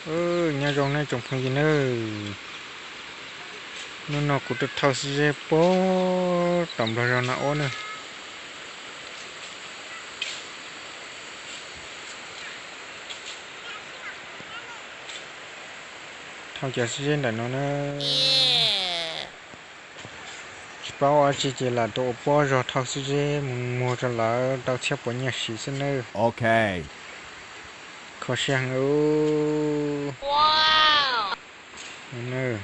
Nyob zoo nawb tsoom phooj ywg nawb. Hnub no kuv tuaj thauj xib zeb puag tom nplog zos no ua na. Thauj cov xib zeb ntawm no na. Tsis paub ua dab tsi ces lam tuaj ua pob zog thauj xib zeb mus muag rau lawv tau txhiab puas nyiaj siv xwb nawb. Kho siab heev.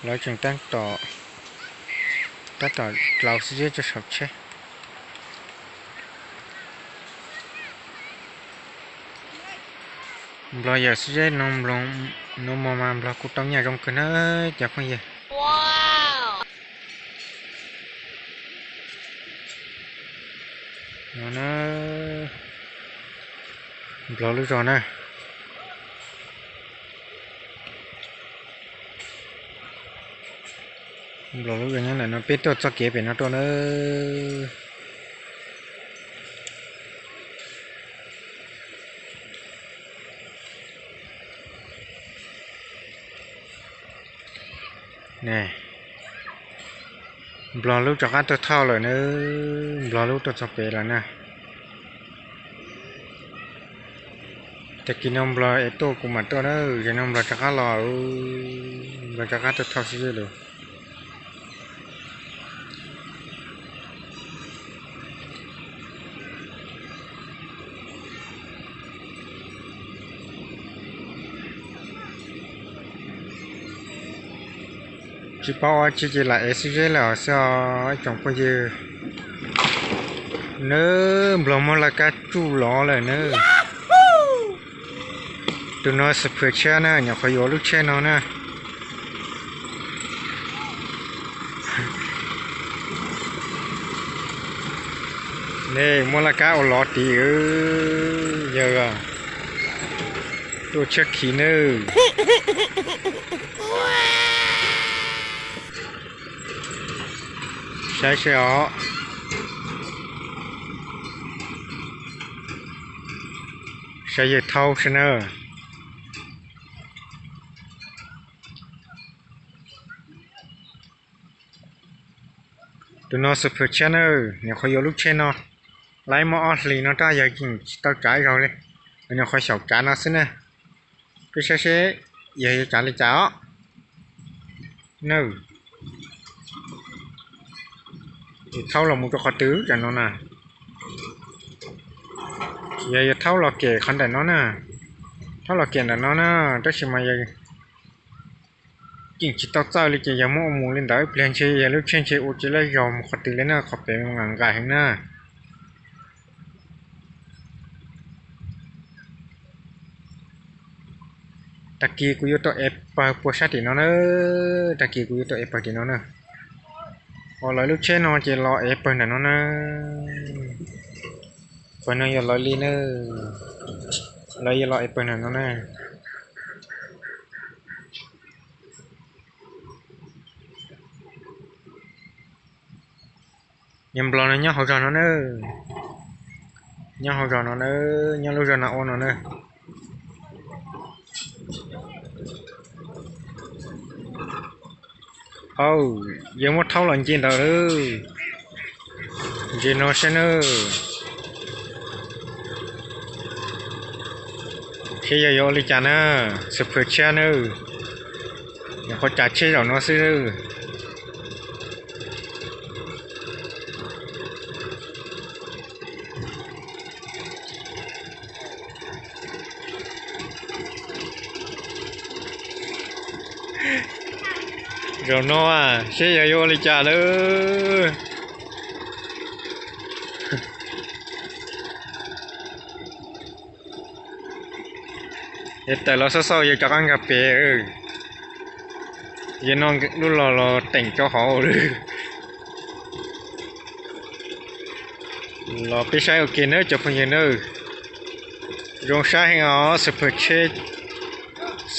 Lawv tseem tab tom, tab tom dlaus xib zeb rau saum tsheb. Nplog yawm xib zeb no, nuav mog mas nplog kuj tau nyiaj zoo kawg na cov phooj ywg. No na, nplog lub zog na. Nplog lub zog nyob ntawm no, peb tuaj txoj kev pem no tuaj na. Ne, nplog lub rov qab tuaj thauj lawm na, nplog lub tuaj txog pem lawm na. Tag kis no nplog es tuaj kuv mam tuaj na, zaum no nplog rov qab los, nplog rov qab tuaj thauj xib zeb lawm. Tsis paub ua dab tsi ces lam ev xib zeb lawm xwb os ib tsoom phooj ywg. Nawb, nplog muab laj kab tsuj los lawm nawb. Tus no xwm phwm tshiab na, nyuam qhuav yuav lub tsheb no na. Nej muab laj kab ua lov tid, yawg tuaj tshiab khiv nawb. Saib seb os. Saib yawg thaub saib na. Tus no xwm phwm tshiab na, nyuam qhuav yuav lub tsheb no, laib muaj ob hlis no tab yawg tseem tsis tau tsav ib zaug li, nyuam qhuav xyaum tsav no xwb na. Peb saib seb yawg yuav tsav li cas os. Nawb, yawg thaub los mus rau qhov twg tam no na? Yog yawg thaub los kem qhov ntawm no na, thaub los kem ntawm no na, tab sis mas yawg yeej tsis tau txawj li ces yawg muab ua mus li ntawd, ib pliag ntshe yawg lub tsheb ntshe ua tsis laib zog mus qhov twg li na, qhov pem nqaim nqaim heev na. Tag kis kuv yuav tuaj ev pawg puag sab tim no na, tag kis kuv yuav tuaj ev pawg tim no na. Os, lawv lub tsheb no ces los ev pawg ntawm no na. Pawg no yog lawv li na, lawv yuav los ev pawg ntawm no na. Nyob nplog no nyob hauv zog no na, nyob hauv zog no na, nyob lub zog no ua no na. Aw, yawg muab thaub los nce ntawd lawm. Ntsia no saib nawb. Seb yog yuav ua li cas na, xwm phwm tshiab nawb. Nyuam qhuav tsav tsheb zaum no xwb. Zaum no seb yog yuav ua li cas lawm. Yog tawm los xauj xauj yog rov qab nkag pem. Yog no lub los los teem rau hauv lawm. Los peb saib ua ke nawb cov phooj ywg nawb. Zoo saib heev os, xwm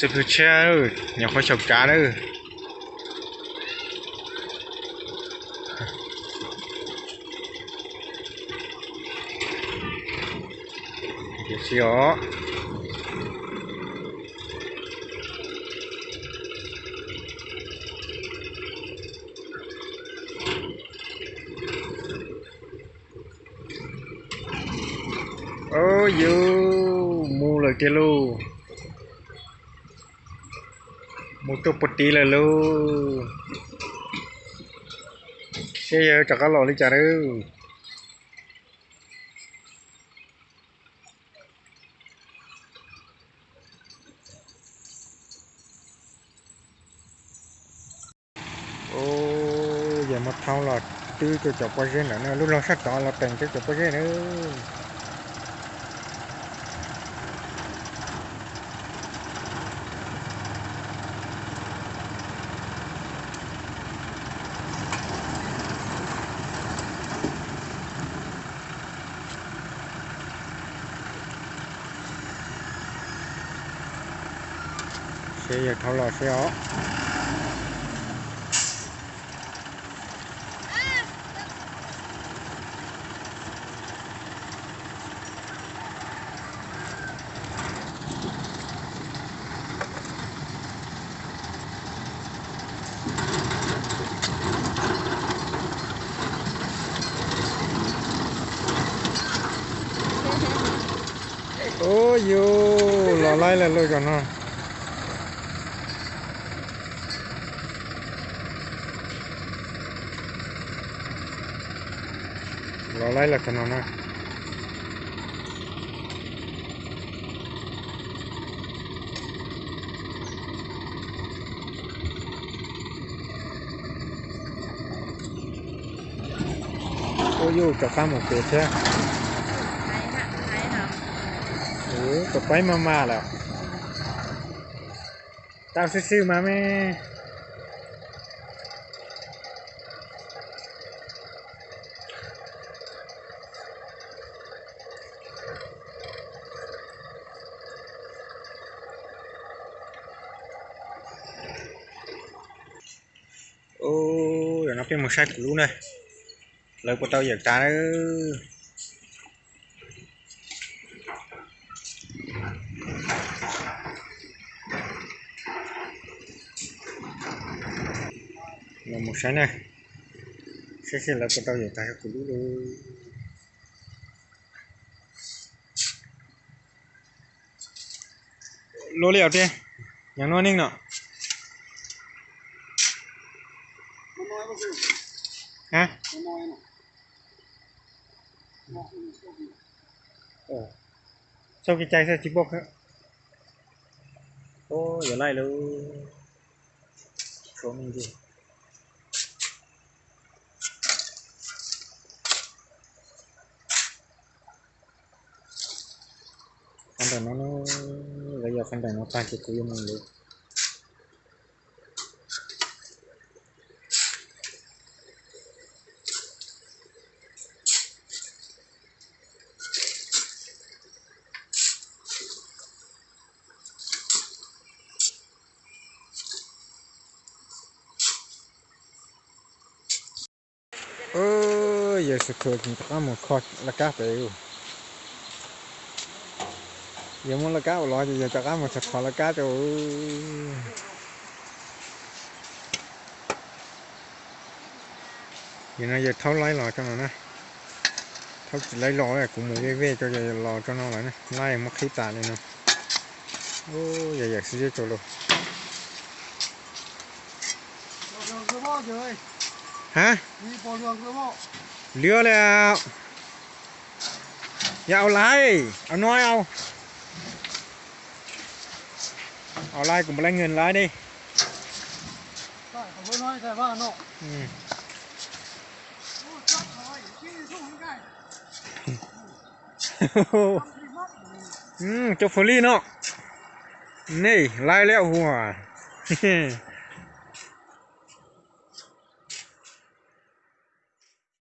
phwm tshiab, nyuam qhuav xyaum tsav lawm. Tiam sis os, Yus mus lawm tiag lauj, mus tuaj puag tid lawm lauj. Seb yog rov qab los li cas lauj. Yog muab thaub los twb rau cov pob zeb ntawm no, lub log sab tod los teem rau cov pob zeb na. Seb yog thaub los seb os. Ub, yus los laib lawm lauj cov no. Los laib los cov no na. Ua yuj rov qab mus kev thiab. Tus qaib maj maj lawm. Tau sib sib mas me. Ub, yog no peb mus saib kuv lub na, lawv puas tau yawm tas na. Los mus saib na, saib seb lawv puas tau yawm tas kuv lub lub. Luaj li os tiag, yog no neeg no. Txoj kev cai xwb tsis pom. Ub, yog laij lawm. Tshuav me ntsis. Qhov ntawm no, lawv yog qhov ntawm no tag ces kuv yuav mus lawm. Yawg Xwm Khwm rov qab mus kho laj kab pem. Yawg muaj laj kab ua los ces yawg rov qab mus thov laj kab rau. Yog no yawg thaub laib los tso no na. Thaub tsis laib los, kuv mus vej vej tso, yawg los tso no lawm na, laib muab qhib tas li no. Yawg yawm xwb zeb tso los. Ha? Liab li. Yog au laib, au no au. Au laib, kuv mus laib nkees laib ne. Cov fawm lij no. Nej laib li hua.